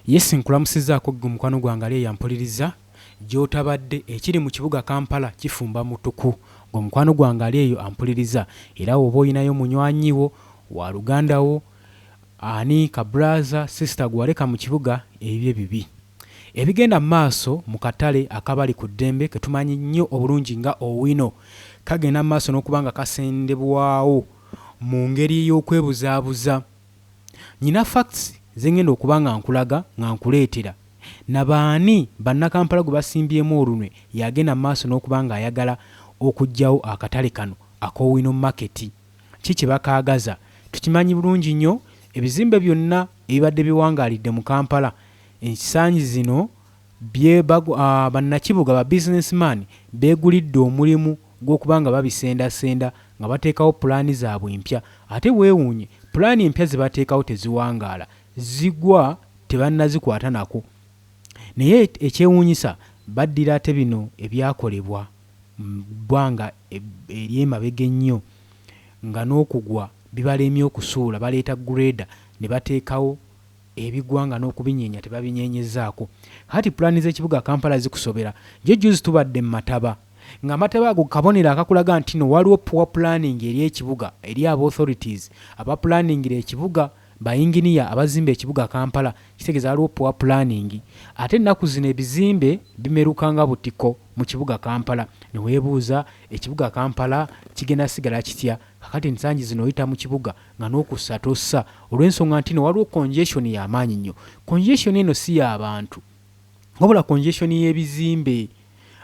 Yes, nkulamusizaako ggwe mukwano gwange ali eyampuliriza gy'otabadde. Ekiri mu kibuga Kampala kifumba mutuku. Ggwe mukwano gwange ali eyo ampuliriza, era woba olinayo munywanyi wo, wa luganda wo, ani ka brother, sister gwe waleka mu kibuga, ebibye bibi. Ebigenda mu maaso mu katale akabali ku ddembe ke tumanyi nnyo obulungi nga Owino kagenda mu maaso n'okuba nga kasendebwawo mu ngeri ey'okwebuzaabuza. Nyina facts zengenda okuba nga nkulaga nga nkuleetera na baani bannakampala gwe basimbyemu olunwe y'agenda mu maaso n'okuba nga ayagala okuggyawo akatale kano ak'Owino Market. Ki kye bakaagaza? Tukimanyi bulungi nnyo ebizimbe byonna ebibadde biwangaalidde mu Kampala ensangi zino bye bannakibuga ba business man beegulidde omulimu gw'okuba nga babisendasenda nga bateekawo pulaani zaabwe empya. Ate weewuunye pulaani empya ze bateekawo teziwangaala, zigwa tebannazikwata nako. Naye ekyewuunyisa baddira ate bino ebyakolebwa mu bbanga ery'emabega ennyo nga n'okugwa bibalemye okusuula baleeta grader ne bateekawo ebigwa nga n'okubinyeenya tebabinyeenyezzaako. Kaakati pulaani z'ekibuga Kampala zikusobera. Jjo jjuuzi tubadde mu mataba nga amataba ago kabonero akakulaga nti no waliwo poor planning eri ekibuga eri aba authorities abapulaningira ekibuga, ba yinginiya abazimba ekibuga Kampala kitegeeza waliwo poor planning. Ate ennaku zino ebizimbe bimeruka nga butiko mu kibuga Kampala ne weebuuza ekibuga Kampala kigenda sigala kitya? Kakati ensangi zino oyita mu kibuga nga n'okussa tossa olw'ensonga nti no waliwo congestion ya maanyi nnyo. Congestion eno si ya bantu wabula congestion y'ebizimbe.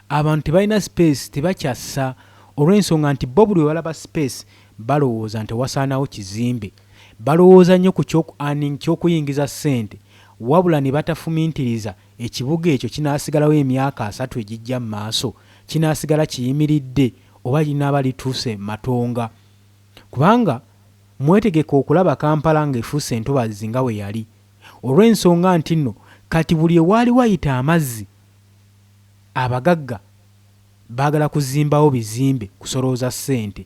Abantu tebalina space, tebakyassa olw'ensonga nti bo buli we balaba space balowooza nti wasaanawo kizimbe. Balowooza nnyo ku ky'okuyingiza ssente wabula ne batafumintiriza ekibuga ekyo kinaasigalawo emyaka 30 egijja mu maaso, kinaasigala kiyimiridde oba linaaba lituuse matonga. Kubanga mwetegeke okulaba Kampala ng'efuuse entobazzi nga bwe yali olw'ensonga nti nno kati buli ewaali wayita amazzi abagagga baagala kuzimbawo bizimbe kusolooza ssente.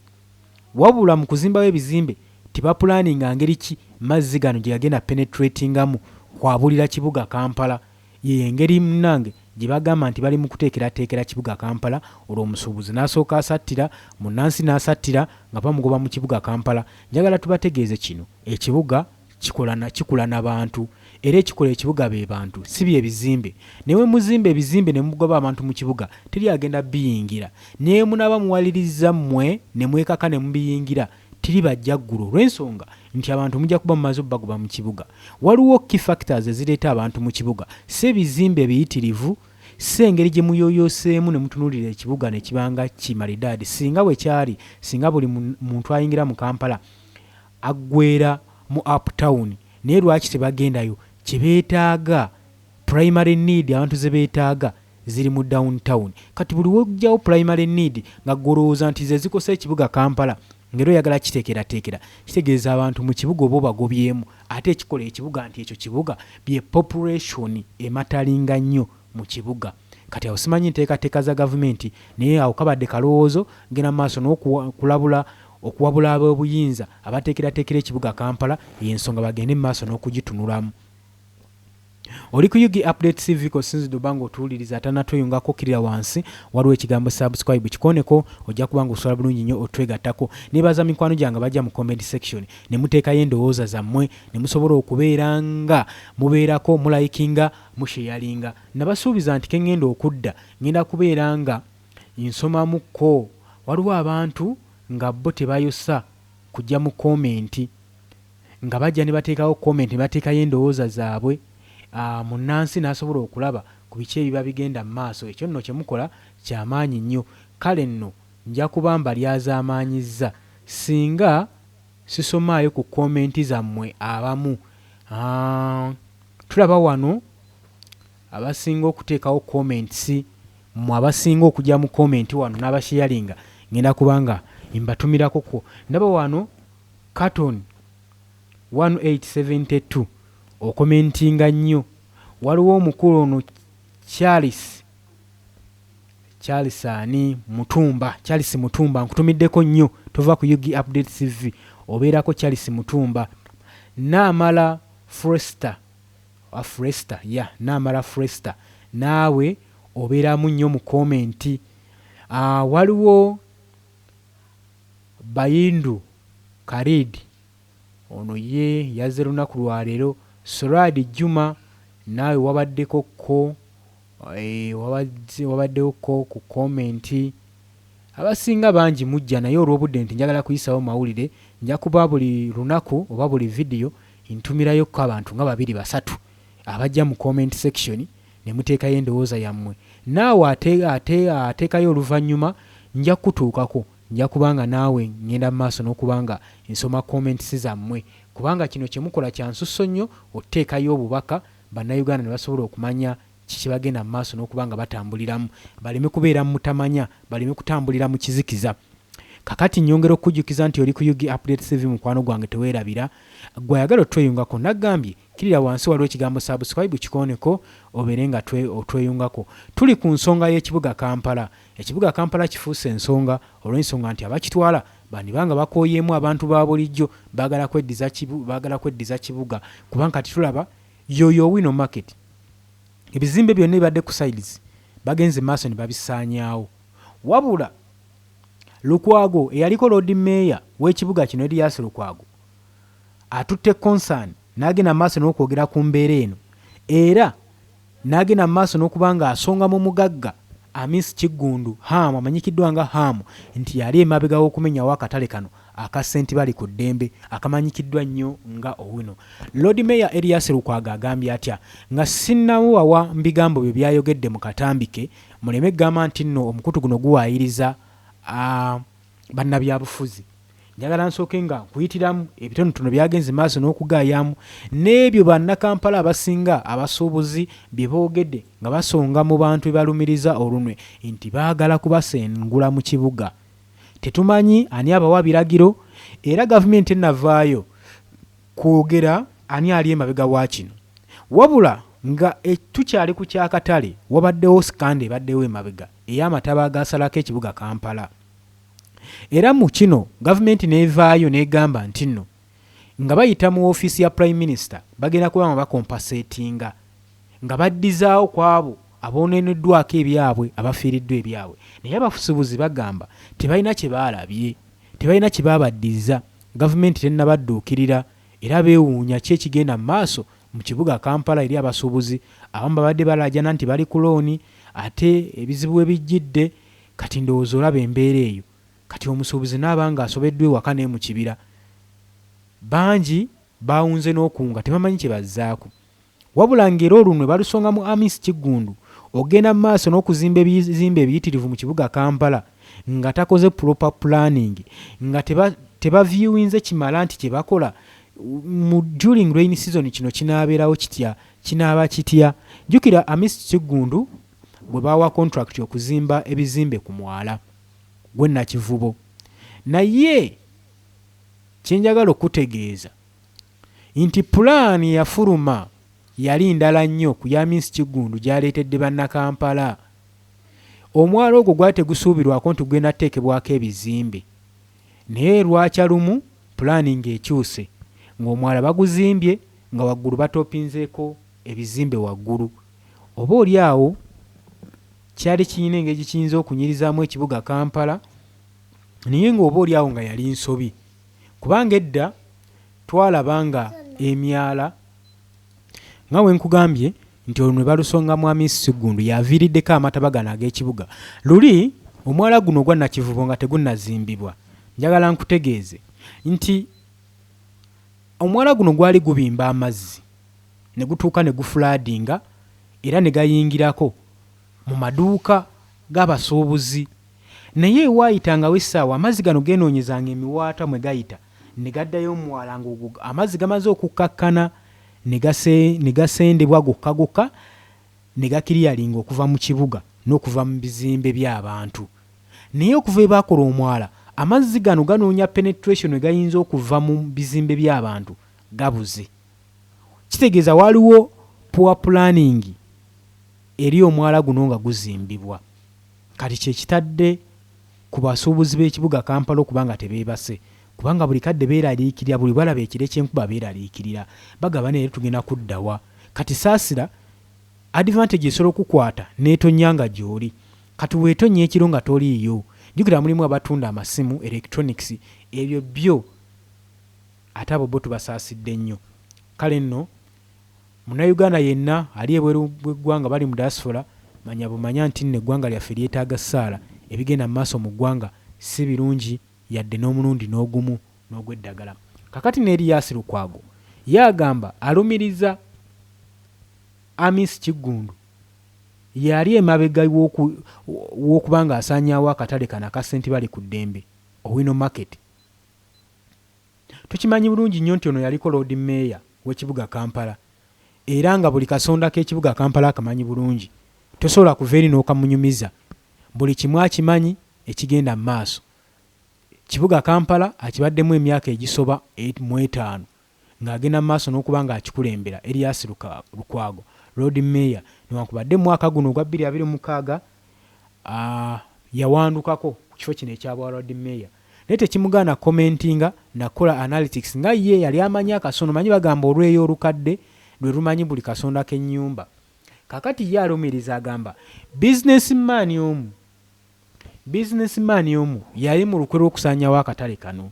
Wabula mu kuzimbawo ebizimbe tebapulaaninga ngeri ki mazzi gano gye gagenda penetratingamu kwabulira kibuga Kampala. Yeeyo engeri munnange gye bagamba nti bali mu kuteekerateekera kibuga Kampala olwo omusuubuzi n'asooka asattira, munnansi n'asattira nga bamugoba mu kibuga Kampala. Njagala tubategeeze kino, ekibuga kikola na kikula na bantu era ekikola ekibuga be bantu si bye bizimbe. Ne bwe muzimba ebizimbe ne mugoba abantu mu kibuga teri agenda biyingira. Ne bwe munaaba muwalirizza mmwe ne mwekaka ne mubiyingira tiribajja ggulo olw'ensonga nti abantu mujja kuba mumaze obagoba mu kibuga. Waliwo key factors ezireeta abantu mu kibuga si ebizimbe ebiyitirivu, si engeri gye muyooyooseemu ne mutunuulira ekibuga ne kiba nga ki malidaadi. Singa bwe kyali singa buli muntu ayingira mu Kampala aggweera mu up town naye lwaki tebagendayo? Kye beetaaga, primary need abantu ze beetaaga ziri mu down town. Kati buli w'oggyawo primary need nga ggwe olowooza nti ze zikosa ekibuga Kampala ng'era oyagala kiteekerateekera, kitegeeza abantu mu kibuga oba obagobyemu ate ekikola ekibuga nti ekyo kibuga bye population ematalinga nnyo mu kibuga. Kati awo simanyi nteekateeka za gavumenti naye awo kabadde kalowoozo ngenda mu maaso n'okulabula okuwabula ab'obuyinza abateekerateekera ekibuga Kampala eyo ensonga bagende mu maaso n'okugitunulamu. Oli ku Ug Update TV k'osinzidde oba ng'otuwuliriza atanatweyungako kkirira wansi waliwo ekigambo subscribe kikooneko ojja kuba ng'osobola bulungi nnyo otwegattako. Neebaza mikwano gyange abajja mu comment section ne muteekayo endowooza zammwe ne musobola okubeera nga mubeerako mulayikinga musheyalinga. Nabasuubiza nti ke ŋŋenda okudda ŋŋenda kubeera nga nsomamukko. Waliwo abantu nga bo tebayosa kujja mu komenti nga bajja ne bateekawo comment ne bateekayo endowooza zaabwe munnansi n'asobola okulaba ku biki ebiba bigenda mu maaso. Ekyo nno kye mukola kya maanyi nnyo. Kale nno nja kuba mbalyazaamaanyizza singa sisomaayo ku komenti zammwe abamu. Tulaba wano abasinga okuteekawo comments, mmwe abasinga okujja mu comment wano n'abasheyalinga ngenda kuba nga mbatumirako kwo. Ndaba wano Carton 1872 okomentinga nnyo. Waliwo omukulu ono Charles, Charles ani? Mutumba, Charles Mutumba nkutumiddeko nnyo tova ku Ug Update TV obeerako Charles Mutumba. Naamala Frester. Fresta ya Naamala Fresta, naawe obeeramu nnyo mu komenti. Waliwo Bayindu Karid, ono ye yazze lunaku lwa leero. Sorad Juma, naawe wabaddeko ko wabaddewo ko ku komenti. Abasinga bangi mujja, naye olw'obudde nti njagala kuyisawo mawulire, nja kuba buli lunaku oba buli vidiyo ntumirayokko abantu nga babiri basatu abajja mu comment section ne muteekayo endowooza yammwe. Naawe ateekayo oluvannyuma nja kukutuukako, nja kuba nga naawe ŋŋenda mu maaso n'okuba nga nsoma comments zammwe, kubanga kino kye mukola kya nsusso nnyo otuteekayo obubaka Bannayuganda ne basobola okumanya ki kye bagenda mu maaso n'okuba nga batambuliramu, baleme kubeera mu mutamanya, baleme kutambulira mu kizikiza. Kakati nnyongera okukujjukiza nti oli ku Ug Updates TV, mukwano gwange teweerabira. Ggwe ayagala otweyungako, nagambye kkirira wansi waliwo ekigambo subscribe kikooneko obeere nga otweyungako. Tuli ku nsonga y'ekibuga Kampala. Ekibuga Kampala kifuuse ensonga olw'ensonga nti abakitwala bandiba nga bakooyeemu abantu ba bulijjo, baagala kweddiza baagala kweddiza kibuga, kubanga kati tulaba yoyo Owino Market, ebizimbe byonna ebibadde ku sides bagenze maaso ne babisaanyaawo. Wabula Lukwago eyaliko Loodi Meeya w'ekibuga kino Erias Lukwago atutte concern n'agenda mu maaso n'okwogera ku mbeera eno era n'agenda mu maaso n'okuba ng'asonga mu mugagga Amis Kiggundu Ham amanyikiddwa nga Ham nti y'ali emabega w'okumenyawo akatale kano aka Ssentibali ku ddembe akamanyikiddwa nnyo nga Owino. Loodi Meeya Erias Lukwago agambye atya? Nga sinnamubawa bigambo bye by'ayogedde mu katambi ke, muleme kugamba nti nno omukutu guno guwaayiriza bannabyabufuzi. Njagala nsooke nga nkuyitiramu ebitonotono by'agenze mu maaso n'okugaayaamu n'ebyo Bannakampala abasinga abasuubuzi bye boogedde nga basonga mu bantu be balumiriza olunwe nti baagala kubasengula mu kibuga. Tetumanyi ani abawa biragiro era gavumenti tennavaayo kwogera ani ali emabega wa kino. Wabula nga tukyali ku ky'akatale, wabaddewo sikando ebaddewo emabega ey'amataba agaasalako ekibuga Kampala. Era mu kino gavumenti n'evaayo n'egamba ntinno nga bayita mu woofiisi ya Prime Minister bagenda kuba nga bakompaseetinga nga baddizaawo kw'abo aboononeddwako ebyabwe, abafiiriddwa ebyabwe. Naye abasuubuzi bagamba tebalina kye baalabye, tebalina kye baabaddiza, gavumenti tennabadduukirira era beewuunya ki ekigenda mu maaso mu kibuga Kampala eri abasuubuzi abamu babadde balaajana nti bali ku looni ate ebizibu we bijjidde kati ndowooza olaba embeera eyo kati omusuubuzi n'aba ng'asobeddwa ewaka ne mu kibira. Bangi baawunze n'okuwunga tebamanyi kye bazzaako. Wabula ng'era olunwe balusonga mu Amis Kiggundu okugenda mu maaso n'okuzimba ebizimbe ebiyitirivu mu kibuga Kampala nga takoze proper planning nga tebaviewinze kimala nti kye bakola mu during rain season kino kinaabeerawo kitya, kinaaba kitya. Jjukira Amis Kiggundu gwe baawa contract okuzimba ebizimbe ku mwala gw'e Nakivubo naye kye njagala okukutegeeza nti pulaani eyafuluma yali ndala nnyo ku ya Amis Kiggundu gy'aleetedde Bannakampala. Omwala ogwo gwali tegusuubirwako nti gugenda kuteekebwako ebizimbe naye lwakya lumu pulaani ng'ekyuse ng'omwala baguzimbye nga waggulu batopinzeeko ebizimbe waggulu. Oba oli awo kyali kirina engeri gye kiyinza okunyirizaamu ekibuga Kampala naye ng'oba oli awo nga yali nsobi kubanga edda twalaba nga emyala Nga bwe nkugambye nti olunwe balusonga mu Amis Kiggundu y'aviiriddeko amataba gano ag'ekibuga. Luli omwala guno ogwa Nakivubo nga tegunnazimbibwa, njagala nkutegeeze nti omwala guno gwali gubimba amazzi ne gutuuka ne gufulaadinga era ne gayingirako mu maduuka g'abasuubuzi. Naye waayitangawo essaawa amazzi gano geenoonyezanga emiwaatwa mwe gayita ne gaddayo mu mwala ng'ogwo amazzi gamaze okukkakkana ne ne gasendebwa gokka gokka ne gakiriyalinga okuva mu kibuga n'okuva mu bizimbe by'abantu. Naye okuva lwe baakola omwala, amazzi gano ganoonya penetration we gayinza okuva mu bizimbe by'abantu gabuze. Kitegeeza waaliwo poor planning eri omwala guno nga guzimbibwa. Kati kye kitadde ku basuubuzi b'ekibuga Kampala okuba nga tebeebase kubanga buli kadde beeraliikirira, buli lwe balaba ekire ky'enkuba beeraliikirira. Bagamba naye tugenda kudda wa? Kati saasira, advantage esobola okukwata n'etonnya nga gy'oli. Kati weetonnya ekiro nga toliiyo, jjukira mulimu abatunda amasimu, electronics, ebyo byo ate abo bo tubasaasidde nnyo. Kale nno Munnayuganda yenna ali ebweru w'eggwanga bali mu diaspora manya bumanya nti nno eggwanga lyaffe lyetaaga ssaala, ebigenda mu maaso mu ggwanga si birungi yadde n'omulundi n'ogumu n'ogw'eddagala. Kakati ne Erias Lukwago ye agamba alumiriza Amis Kiggundu y'ali emabega w'okuba ng'asaanyaawo akatale kano aka Ssentibali ku ddembe, Owino Market. Tukimanyi bulungi nnyo nti ono yaliko Loodi Meeya w'ekibuga Kampala era nga buli kasonda k'ekibuga Kampala akamanyi bulungi. Tosobola kuva eri n'okamunyumiza. Buli kimu akimanyi ekigenda mu maaso. Kibuga Kampala akibaddemu emyaka egisoba mu etaano ng'agenda mu maaso n'okuba ng'akikulembera, Erias Lukwago, Loodi Meeya newankubadde mu mwaka guno ogwa 2026 yawandukako ku kifo kino ekya bwa Loodi Meeya naye tekimugaana kukomentinga na kukola analytics nga ye yali amanyi akasono. Omanyi bagamba olweyo olukadde lwe lumanyi buli kasonda k'ennyumba. Kaakati ye alumiriza agamba bizinesi maani omu Business man omu yali mu lukwe lw'okusaanyawo akatale kano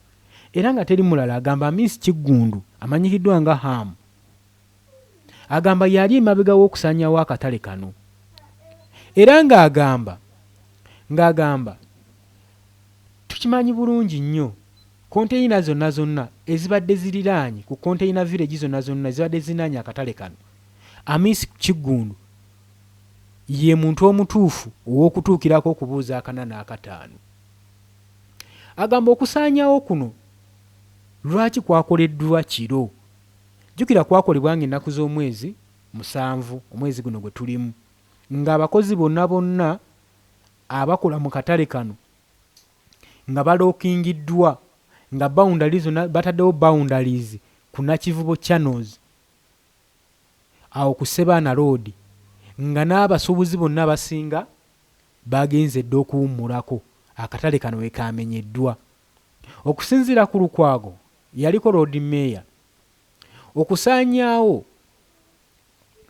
era nga teri mulala agamba Amis Kiggundu amanyikiddwa nga Ham agamba y'ali emabega w'okusaanyawo akatale kano era ng'agamba ng'agamba tukimanyi bulungi nnyo konteyina zonna zonna ezibadde ziriraanye ku konteyina village zonna zonna ezibadde zirinaanye akatale kano Amis Kiggundu ye muntu omutuufu ow'okutuukirako okubuuza akana n'akataano. Agamba okusaanyawo kuno lwaki kwakoleddwa kiro? Jjukira kwakolebwa ng'ennaku z'omwezi musanvu omwezi guno gwe tulimu ng'abakozi bonna bonna abakola mu katale kano nga balookingiddwa nga boundary zonna bataddewo boundaries ku Nakivubo Channels awo ku Ssebaana Road nga n'abasuubuzi bonna abasinga baagenze dda okuwummulako akatale kano we kaamenyeddwa. Okusinziira ku Lukwago eyaliko Loodi Mmeeya, okusaanyaawo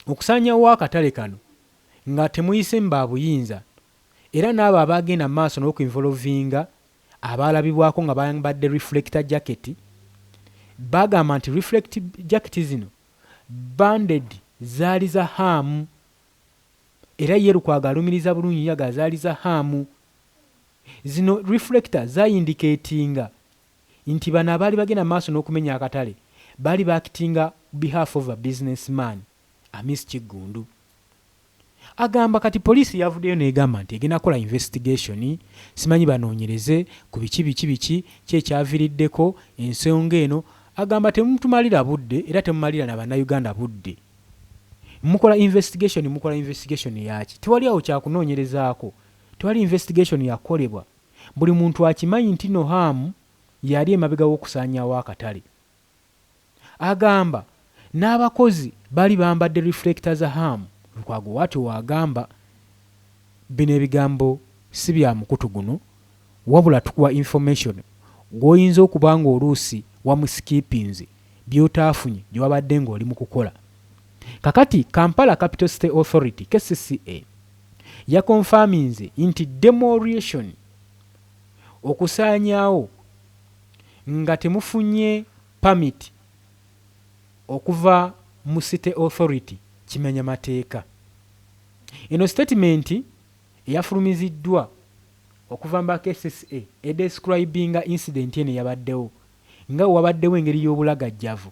okusaanyaawo akatale kano nga temuyise mu baabuyinza era n'abo abaagenda mu maaso n'okuinvolovinga abaalabibwako nga bayambadde reflector jacket bagamba nti reflect jacket zino banded zaali za Ham era ye Lukwago alumiriza bulungi nnyo aga zaali za Ham. Zino reflector zayindiketinga nti bano abaali bagenda mu maaso n'okumenya akatale baali baakitinga behalf of a business man Amis Kiggundu. Agamba kati poliisi yavuddeyo n'egamba nti egenda kukola investigation simanyi banoonyereze ku biki biki biki ki ekyaviriddeko ensonga eno. Agamba temutumalira budde era temumalira na Bannayuganda budde. Mukola investigation mukola investigation yaaki? Tewali awo kyakunoonyerezaako, tewali investigation yakolebwa. Buli muntu akimanyi nti no Ham y'ali emabega w'okusaanyaawo akatale. Agamba n'abakozi baali bambadde reflector za Ham, Lukwago bwatyo bw'agamba. Bino ebigambo si bya mukutu guno wabula tukuwa information gw'oyinza okuba ng'oluusi wamusikipinze by'otaafunye gye wabadde ng'oli mu kukola. Kakati Kampala Capital City Authority, kcca, yakonfaminze nti demolition, okusaanyaawo, nga temufunye permit okuva mu City Authority kimenya mateeka. Eno sitatimenti eyafulumiziddwa okuva mu ba kcca edescribinga incident eno eyabaddewo nga wewabaddewo engeri y'obulagajjavu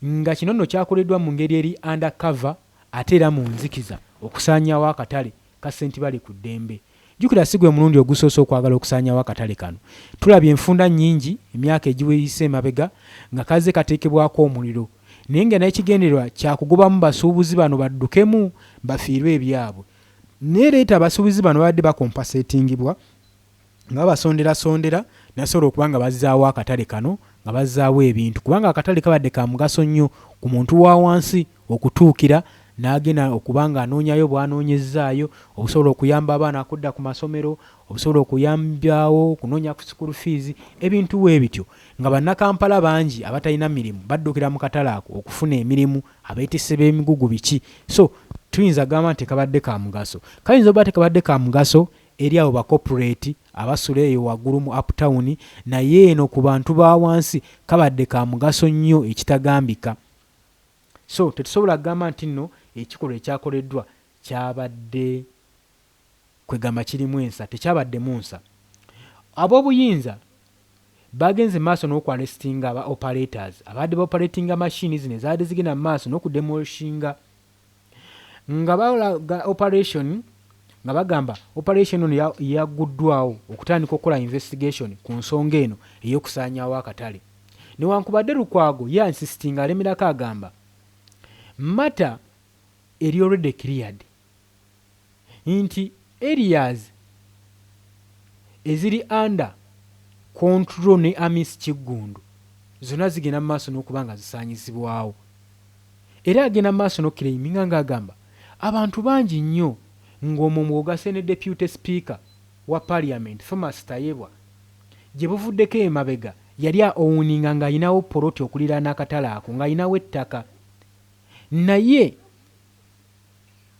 nga kino nno kyakoleddwa mu ngeri eri under cover ate era mu nzikiza okusaanyaawo akatale ka Ssentibali ku ddembe. Jjukira si gwe mulundi ogusoose okwagala okusaanyaawo akatale kano. Tulabye enfunda nnyingi emyaka egiyise emabega nga kazze kateekebwako omuliro naye nga n'ekigendererwa kya kugobamu basuubuzi bano baddukemu bafiirwe ebyabwe. Naye leeta abasuubuzi bano babadde bakompasetingibwa nga babasonderasondera ne basobola okuba nga bazzaawo akatale kano nga bazzaawo ebintu kubanga akatale kabadde ka mugaso nnyo ku muntu wa wansi okutuukira n'agenda okuba ng'anoonyayo bw'anoonyezzaayo obusobola okuyamba abaana okudda ku masomero, obusobola okuyambyawo okunoonya ku school fees, ebintu bwe bityo. Nga Bannakampala bangi abatalina mirimu baddukira mu katale ako okufuna emirimu, abeetisse b'emigugu biki. So tuyinza gamba nti tekabadde ka mugaso. Kayinza okuba tekabadde ka mugaso eri abo ba corporate abasula eyo waggulu mu uptown, naye eno ku bantu ba wansi kabadde ka mugaso nnyo ekitagambika. So tetusobola kugamba nti nno ekikolwa ekyakoleddwa kyabadde kwegamba kirimu ensa, tekyabaddemu nsa. Ab'obuyinza baagenze mu maaso n'okuarrestinga aba operators ababadde ba operatinga machine zino ezabadde zigenda mu maaso n'okudemolishinga nga balaga operation nga bagamba operation eno yagguddwawo okutandika okukola investigation ku nsonga eno ey'okusaanyaawo akatale. Newankubadde Lukwago ye insistinga alemerako agamba matter eri already cleared nti areas eziri under control ne Amis Kiggundu zonna zigenda mu maaso n'okuba nga zisaanyizibwawo. Era agenda mu maaso n'okuclaiminga ng'agamba abantu bangi nnyo ng'omwo mw'ogasse ne Deputy Speaker wa Parliament Thomas Tayebwa gye buvuddeko emabega yali a owninga ng'alinawo poloti okuliraana akatale ako ng'alinawo ettaka naye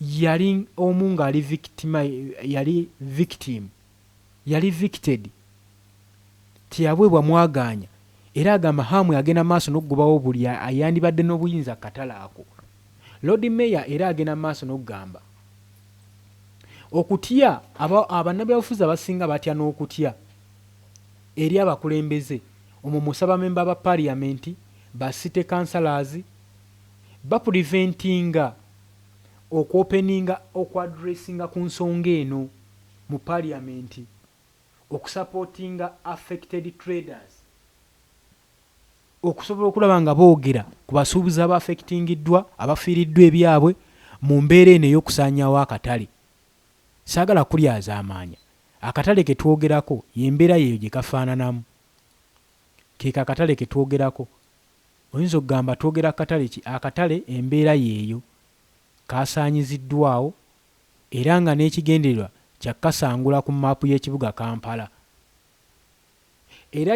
yali omu ng'ali victim yali victim yali evicted teyaweebwa mwagaanya era agamba Ham agenda maaso n'okugobawo buli ayandibadde n'obuyinza ku katale ako. Lord Mayor era agenda maaso n'okugamba okutya abannabyabufuzi abasinga batya n'okutya eri abakulembeze omwo mw'ossa bamemba ba parliament, ba city councillors bapreventinga okwopeninga okuaddressinga ku nsonga eno mu parliament okusupportinga affected traders okusobola okulaba nga boogera ku basuubuzi aba affectingiddwa abafiiriddwa ebyabwe mu mbeera eno ey'okusaanyaawo akatale. Saagala kulyazaamaanya. Akatale ke twogerako y'embeera yeeyo gye kafaananamu. Keeko akatale ke twogerako. Oyinza okugamba twogera ku katale ki? Akatale embeera yeeyo. Kaasaanyiziddwawo era nga n'ekigendererwa kya kukasangula ku maapu y'ekibuga Kampala. Era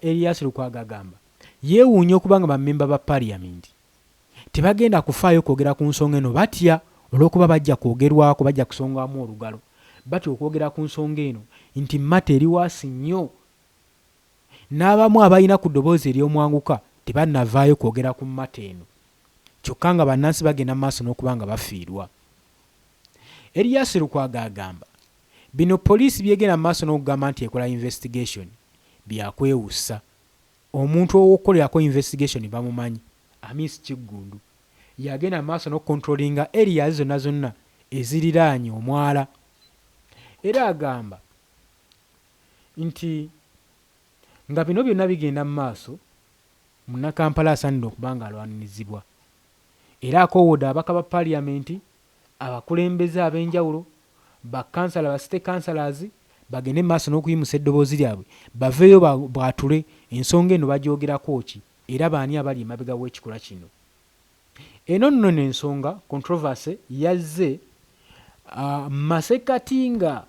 Erias Lukwago agamba yeewuunya okuba nga bammemba ba parliament tebagenda kufaayo kwogera ku nsonga eno batya olw'okuba bajja kwogerwako bajja kusongwamu olugalo batya okwogera ku nsonga eno nti matter eri worse nnyo n'abamu abalina ku ddoboozi ery'omwanguka tebannavaayo kwogera ku matter eno kyokka nga bannansi bagenda mu maaso n'okuba nga bafiirwa. Erias Lukwago agamba bino poliisi by'egenda mu maaso n'okugamba nti ekola investigation byakwewussa. Omuntu ow'okukolerako investigation bamumanyi, Amis Kiggundu y'agenda mu maaso n'okucontrollinga areas zonna zonna eziriraanye omwala. Era agamba nti nga bino byonna bigenda mu maaso, Munnakampala asaanidde okuba ng'alwanirizibwa. Era akoowodde ababaka ba parliament, abakulembeze ab'enjawulo, bakansala, ba city councillors bagende mu maaso n'okuyimusa eddoboozi lyabwe baveeyo baatule ensonga eno bagyogerako ki era baani abali emabega w'ekikolwa kino. Eno nno eno ensonga controversy yazze masekkati nga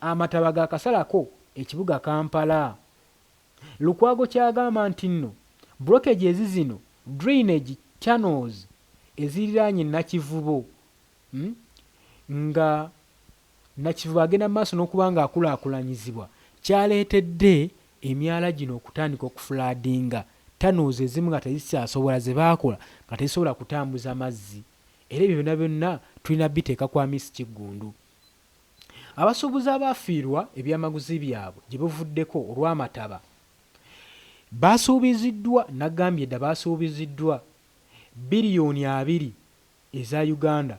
amataba gaakasalako ekibuga Kampala. Lukwago ky'agamba nti nno blockages zino drainage channels eziriraanye Nakivubo nga Nakivubo agenda mu maaso n'okuba nga akulaakulanyizibwa kyaleetedde emyala gino okutandika okufloodinga, tunnels ezimu nga tezikyasobola ze baakola nga tezisobola kutambuza mazzi era ebyo byonna byonna tulina biteeka ku Amis Kiggundu. Abasuubuzi abaafiirwa ebyamaguzi byabwe gye buvuddeko olw'amataba baasuubiziddwa nagambye dda baasuubiziddwa bbiriyoni 20 eza Uganda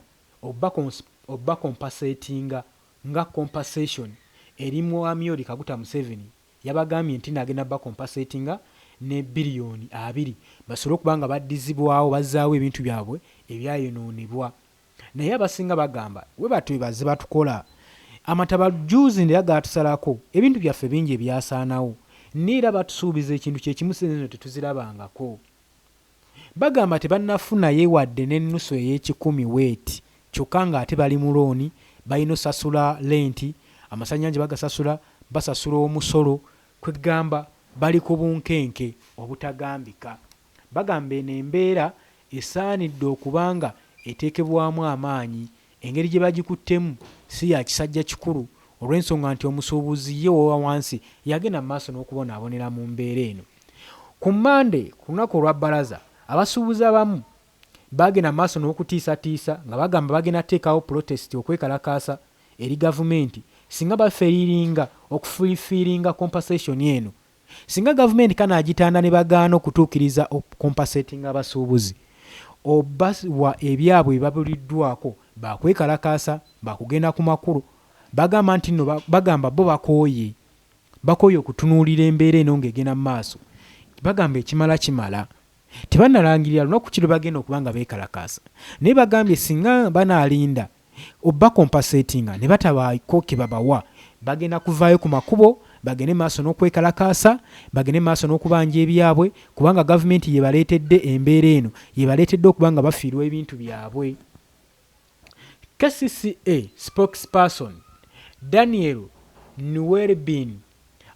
obbakompensatinga nga compensation eri Mwami Yoweri Kaguta Museveni yabagambye nti agenda bacompensatinga ne bbiriyoni 20 basobole okuba nga baddizibwawo bazzaawo ebintu byabwe ebyayonoonebwa. Naye abasinga bagamba we batyo bazze batukola. Amataba jjuuzi era gaatusalako ebintu byaffe bingi ebyasaanawo naye era batusuubiza ekintu kye kimu ssente zino tetuzirabangako. Bagamba tebannafunayo wadde n'ennusu ey'ekikumi weeti kyokka ng'ate bali mu looni, balina osasula lenti, amasannyalaze bagasasula, basasula omusolo, kweggamba bali ku bunkenke obutagambika. Bagamba eno embeera esaanidde okuba nga eteekebwamu amaanyi. Engeri gye bagikuttemu si ya kisajja kikulu olw'ensonga nti omusuubuzi ye owa wansi y'agenda mu maaso n'okubonaabonera mu mbeera eno. Ku Mmande ku lunaku olwa bbalaza, abasuubuzi abamu baagenda mu maaso n'okutiisatiisa nga bagamba bagenda kuteekawo pulotesiti okwekalakaasa eri gavumenti singa bafeeriringa okufulifiiringa kompaseshoni eno. Singa gavumenti kanaagitanda ne bagaana okutuukiriza okukompasetinga abasuubuzi obawa ebyabwe bye babuliddwako, baakwekalakaasa, baakugenda ku makulu. Bagamba nti nno bagamba bo bakooye, bakooye okutunuulira embeera eno ng'egenda mu maaso. Bagamba ekimala kimala. Tebannalangirira lunaku ki lwe bagenda okuba nga beekalakaasa naye bagambye singa banaalinda obakompasetinga ne batabaako ke babawa, bagenda kuvaayo ku makubo bagende maaso n'okwekalakaasa, bagende maaso n'okubanja ebyabwe kubanga gavumenti y'ebaleetedde embeera eno, y'ebaleetedde okuba nga bafiirwa ebintu byabwe. KCCA spokesperson Daniel Nuwerbin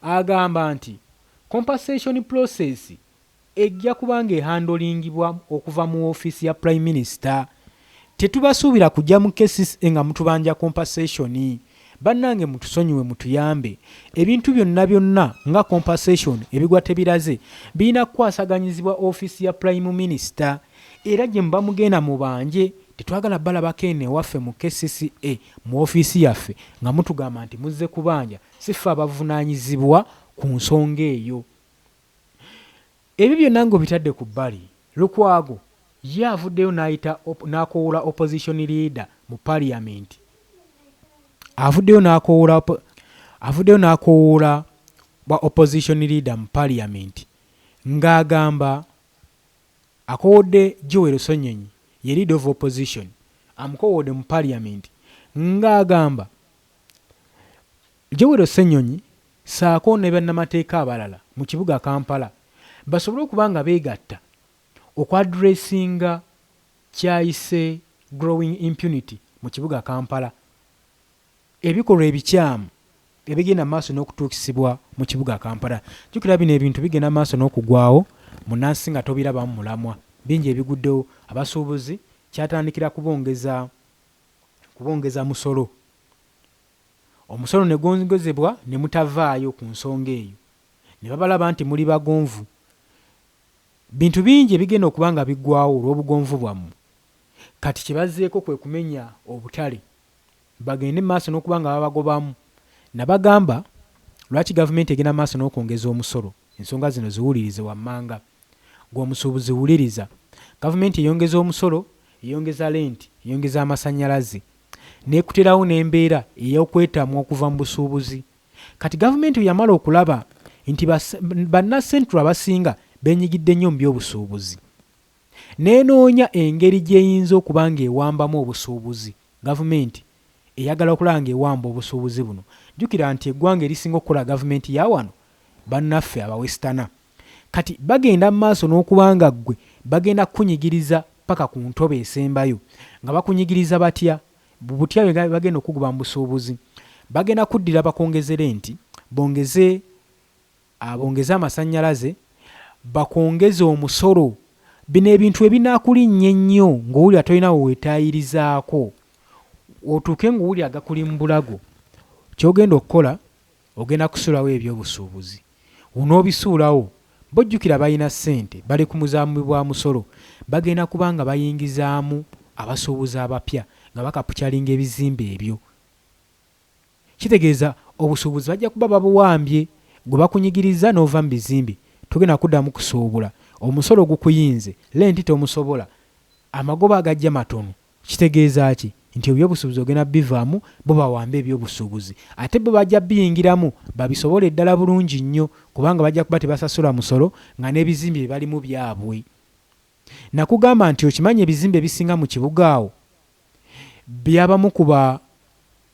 agamba nti compensation process ejja kuba ng'ehandolingibwa okuva mu woofiisi ya Prime Minister. Tetubasuubira kujja mu KCCA nga mutubanja compensation. Bannange mutusonyiwe mutuyambe. Ebintu byonna byonna nga compensation ebigwa tebiraze birina kukwasaganyizibwa ofiisi ya Prime Minister era gye muba mugenda mubanje. Tetwagala balabako eno ewaffe mu KCCA mu ofiisi yaffe nga mutugamba nti muzze kubanja, si ffe abavunaanyizibwa ku nsonga eyo. Ebyo byonna ng'obitadde ku bbali, Lukwago ye avuddeyo n'ayita n'akowoola Opposition Leader mu Parliament. Avuddeyo n'akowoola avuddeyo n'akowoola bwa Opposition Leader mu Parliament ng'agamba akowodde Joel Ssenyonyi ye Leader of Opposition amukowoodde mu Parliament ng'agamba Joel Ssenyonyi ssaako ne bannamateeka abalala mu kibuga Kampala basobole okuba nga beegatta oku-addressinga ky'ayise growing impunity mu kibuga Kampala, ebikolwa ebikyamu ebigenda mu maaso n'okutuukisibwa mu kibuga Kampala. Jjukira bino ebintu bigenda mu maaso n'okugwawo munnansi nga tobirabamu mulamwa. Bingi ebiguddewo, abasuubuzi kyatandikira kubongeza kubongeza musolo. Omusolo ne gwongezebwa ne mutavaayo ku nsonga eyo, ne babalaba nti muli bagonvu. Bintu bingi ebigenda okuba nga biggwaawo olw'obugonvu bwammwe. Kati kye bazzeeko kwe kumenya obutale bagende mu maaso n'okuba nga babagobamu. Nabagamba lwaki gavumenti egenda mu maaso n'okwongeza omusolo. Ensonga zino ziwulirize wammanga. Ggwe omusuubuzi wuliriza. Gavumenti eyongeza omusolo, eyongeza lenti, eyongeza amasannyalaze. N'ekuterawo n'embeera ey'okwetamwa okuva mu busuubuzi. Kati gavumenti bwe yamala okulaba nti Bannacentral abasinga beenyigidde nnyo mu by'obusuubuzi, n'enoonya engeri gy'eyinza okuba ng'ewambamu obusuubuzi. Gavumenti eyagala okulaba ng'ewamba obusuubuzi buno. Jjukira nti eggwanga erisinga okukola gavumenti ya wano bannaffe Abawesitana. Kati bagenda mu maaso n'okuba nga ggwe bagenda kukunyigiriza ppaka ku ntobo esembayo. Nga bakunyigiriza batya? Butya bwe bagenda okukugoba mu busuubuzi? Bagenda kuddira bakwongeze renti, bongeze, bongeze amasannyalaze, bakwongeze omusolo. Bino ebintu bwe binaakulinnya ennyo ng'owulira tolina we weetaayirizaako, otuuke ng'owulira gakuli mu bulago, ky'ogenda okukola Ogenda kusuulawo eby'obusuubuzi. W'onoobisuulawo, bo jjukira balina ssente, bali ku muzaambi bwa musolo, bagenda kuba nga bayingizaamu abasuubuzi abapya nga bakapucalinga ebizimbe ebyo. Kitegeeza obusuubuzi bajja kuba babuwambye, ggwe bakunyigirizza n'ova mu bizimbe, togenda kuddamu kusuubula, omusolo gukuyinze, lenti tomusobola, amagoba agajja matono. Kitegeeza ki? Nti ebyobusuubuzi ogenda bivaamu bo bawambe ebyobusuubuzi. Ate bo bajja biyingiramu babisobole ddala bulungi nnyo kubanga bajja kuba tebasasula musolo nga n'ebizimbe bye balimu byabwe. Nakugamba nti okimanyi ebizimbe ebisinga mu kibuga awo by'abamu ku ba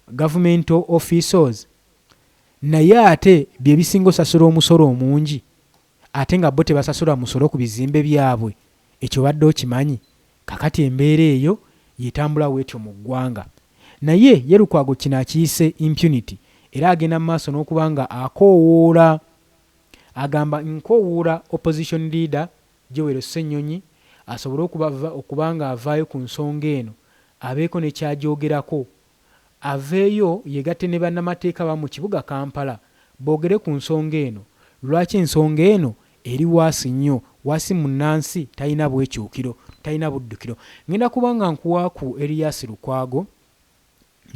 governmental officials naye ate bye bisinga osasula omusolo omungi ate nga bo tebasasula musolo ku bizimbe byabwe. Ekyo obadde okimanyi? Kakati embeera eyo y'etambula bw'etyo mu ggwanga. Naye ye Lukwago kino akiyise impunity era agenda mu maaso n'okuba nga akoowoola agamba nkoowoola opposition leader Joel Ssenyonyi asobole okuba nga avaayo ku nsonga eno abeeko ne ky'agyogerako aveeyo yegatte ne bannamateeka abamu kibuga Kampala boogere ku nsonga eno lwaki ensonga eno eri waasi nnyo waasi munnansi talina bwekyukiro talina buddukiro. Ngenda kuba nga nkuwa ku Erias Lukwago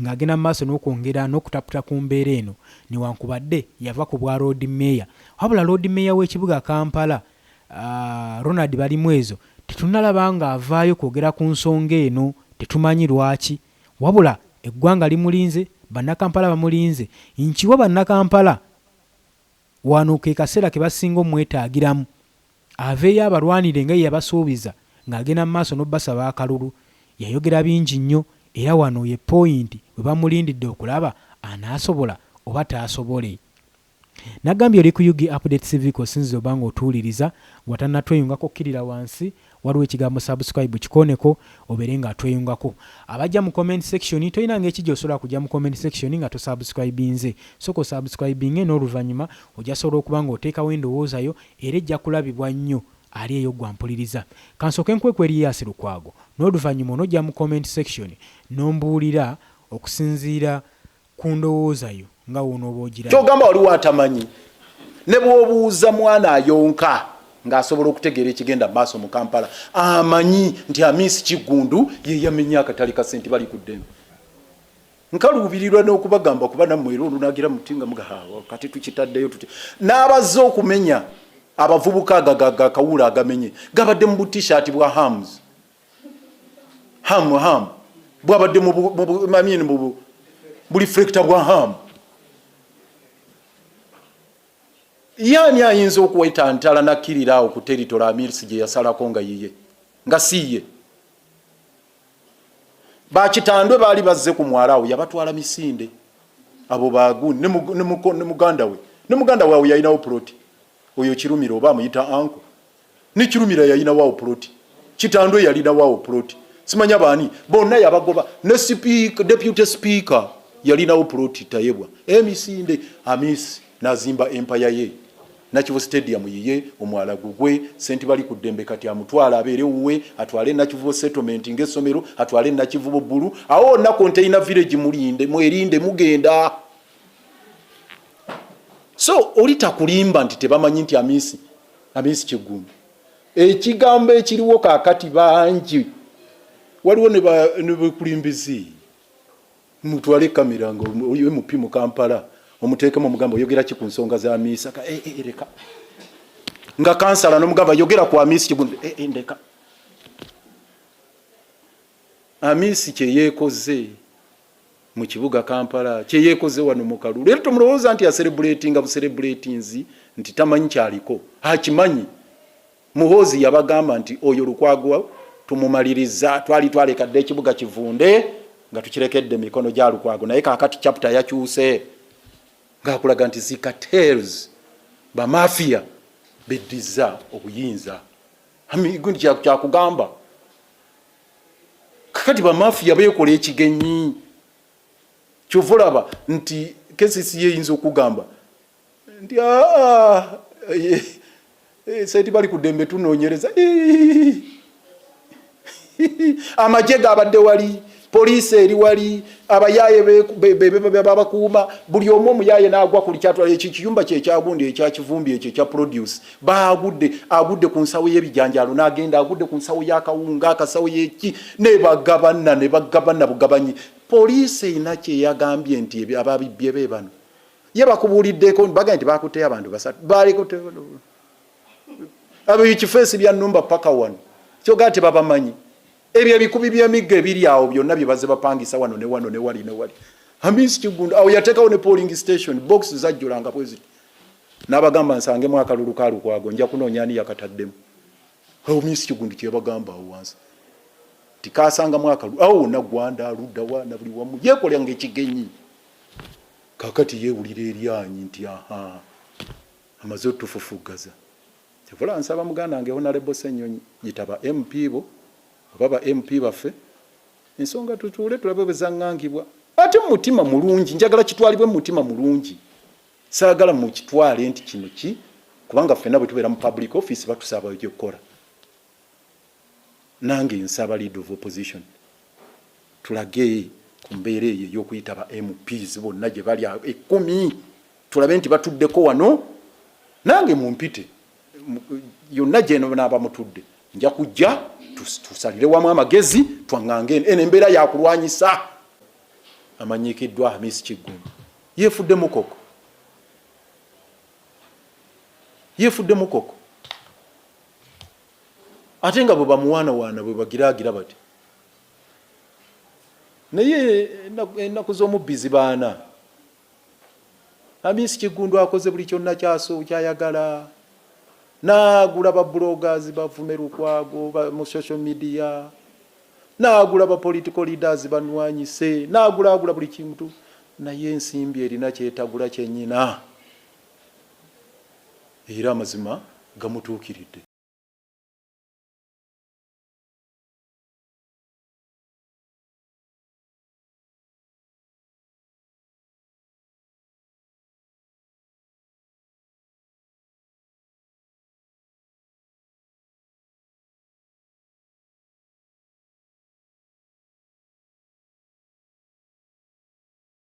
ng'agenda mu maaso n'okwongera n'okutaputa ku mbeera eno newankubadde yava ku bwa Loodi Meeya wabula Loodi Meeya w'ekibuga Kampala Ronald Balimwezo tetunnalaba ng'avaayo kwogera ku nsonga eno tetumanyi lwaki wabula eggwanga limulinze, Bannakampala bamulinze nkiwa Bannakampala wano ke kaseera ke basinga omwetaagiramu aveeyo abalwanire nga yeyabasuubiza ng'agenda mu maaso n'obasaba akalulu. Yayogera bingi nnyo era wano ye poyinti we bamulindidde okulaba anaasobola oba taasobole. Nagambye oli ku Ug Updates TV kw'osinziira oba ng'otuwuliriza ng'otannatweyungako kkirira wansi waliwo ekigambo subscribe kikooneko obeere nga atweyungako. Abajja mu comment section tolina ngeri ki gy'osobola kujja mu comment section nga tosubscribinze. Sooka osubscribinge n'oluvannyuma ojja sobola okuba ng'oteekawo endowooza yo era ejja kulabibwa nnyo ali eyo ggwe ampuliriza. Kansooke nkuwe ku Erias Lukwago n'oluvannyuma onojja mu comment section n'ombuulira okusinziira ku ndowooza yo nga w'onooba ogirabye. Ky'ogamba waliwo atamanyi? Ne bw'obuuza mwana ayonka ng'asobola okutegeera ekigenda mu maaso mu Kampala, amanyi nti Amis Kiggundu ye yamenye akatale ka Sentebali ku ddembe. Nkaluubirirwa n'okubagamba kuba nammwe era olunagira muti nga muga kati tukitaddeyo tuti. N'abazze okumenya abavubuka agakawuula agamenye gabadde mu butishaati bwa hams ham ham bwabadde mu bu reflector bwa ham. Yaani ayinza okwetantala nakkirira awo ku territory Amis gye yasalako nga yiye nga si ye? Bakitandwe baali bazze ku mwala awo, yabatwala misinde abo bagu ne muganda we awo yalinawo ploti. Oyo Kirumira oba amuyita uncle, ne Kirumira yalinawo awo ploti, Kitandwe yalinawo awo ploti, simanya baani bonna yabagoba. Ne speaker, deputy speaker yalinawo ploti Tayebwa. Emisinde Amis nazimba empire ye. Nakivubo Stadium yiye, omwala gugwe, Senti bali ku ddembe kati amutwala abeere wuwe, atwale Nakivubo settlement ng'essomero, atwale Nakivubo Bbulu awo wonna, container village. Mulinde, mwerinde, mugenda. So oli takulimba nti tebamanyi nti Amisi Kiggundu. Ekigambo ekiriwo kaakati, bangi waliwo ne bekulimbizi. Mutwale kamera nga MP mu Kampala, omuteekemu, omugamba, "Oyogera ki ku nsonga za Amisa?" Eh, eh, leka. Nga kansala nomugamba, "Yogera ku Amisi Kiggundu." Eh, eh, ndeka. Amisi kyeyeekoze mu kibuga Kampala, kyeyeekoze wano mu kalulu, era tomulowooza nti acelebratinga bucelebratinzi nti tamanyi kyaliko. Akimanyi. Muhoozi yabagamba nti oyo Lukwago tumumaliriza. Twali twaleka dde ekibuga kivunde nga tukirekedde emikono gya Lukwago, naye kaakati chapter yakyuse ngaakulaga nti zi cartels, bamafiya beddiza obuyinza. Gundi kyakugamba kakati bamafiya bekola ekigenyi. Kyova olaba nti KCCA eyinza okugamba nti aa senti bali ku ddembe tunoonyereza. Amagye gabadde wali, poliisi eri wali, abayaaye babakuuma. Buli omu omuyaaye n'agwa kuli kyatwala ekyo ekiyumba kye ekyagundi ekyakivumbi ekyo ekya produce. Baagudde, agudde ku nsawo y'ebijanjaalo n'agenda, agudde ku nsawo y'akawunga, akasawo y'eki, ne bagabana, ne bagabana bugabanyi. Poliisi erina kyeyagambye nti ababibbye be bano. Ye bakubuuliddeko bagambye nti bakutteyo abantu basatu, balikute abo ekifeesi bya numba paka wano. Kyogaa tebabamanyi. Ebyo ebikubi by'emiggo ebiri awo byonna bye bazze bapangisa wano ne wano ne wali ne wali. Amisi Kiggundu awo yateekawo ne polling station box zajjulanga bwe ziti, n'abagamba, "Nsangemu akalulu ka Lukwago, nja kunoonya ani yakataddemu." Awo Amisi Kiggundu kyeyabagamba awo wansi nti kasangamu akalulu awo wonna, Gwanda aluddawa na buli wamu yeekolanga ekigenyi. Kakati yeewulira eryanyi nti aha, amaze otufufuggaza. Kyova nsaba muganda wange Honorable Ssenyonyi, yita ba MP bo oba ba MP baffe, ensonga tutuule tulabe bwe zaŋŋangibwa, ate mu mutima mulungi. Njagala kitwalibwe mu mutima mulungi, saagala mukitwale nti kino ki, kubanga ffenna bwe tubeera mu public office batusaba ekyokukola. Nange nsaba leader of opposition tulage ku mbeera eyo ey'okuyita ba MPs bonna gye bali 10, tulabe nti batuddeko wano. Nange mumpite yonna gye naaba mutudde, nja kujja tusalire wamu amagezi, twaŋŋange eno embeera yakulwanyisa. Amanyikiddwa Hamis Kiggundu yeefudde mukoko, yeefudde mukoko, ate nga bwe bamuwaanawaana bwe bagiraagira bati, naye ennaku z'omubbi zibaana. Hamis Kiggundu akoze buli kyonna kyayagala, n'agula ba bloggers bavume Lukwago mu social media, n'agula ba political leaders banwanyise, n'agulaagula buli kintu, naye ensimbi erina kyetagula kyenyina, era amazima gamutuukiridde.